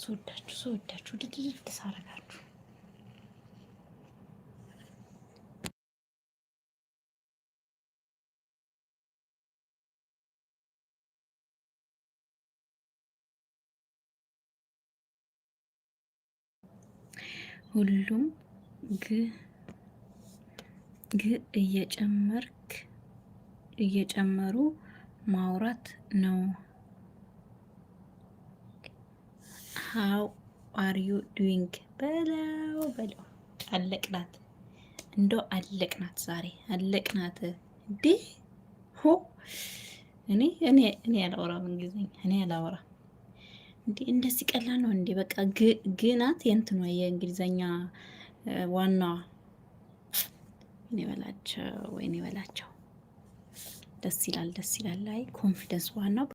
ስወዳችሁ ስወዳችሁ ድድድ ሳረጋችሁ። ሁሉም ግ እየጨመርክ እየጨመሩ ማውራት ነው። How are you doing? በለው በለው። አለቅናት፣ እንደው አለቅናት፣ ዛሬ አለቅናት። እንዴ ሆ እኔ እኔ እኔ አላወራም እንግሊዝኛ፣ እኔ አላወራም። እንዴ እንደዚህ ቀላል ነው እንዴ? በቃ ግናት የእንትኗ የእንግሊዝኛ ዋናዋ። ወይኔ በላቸው፣ ወይኔ በላቸው። ደስ ይላል፣ ደስ ይላል። ላይ confidence ዋናው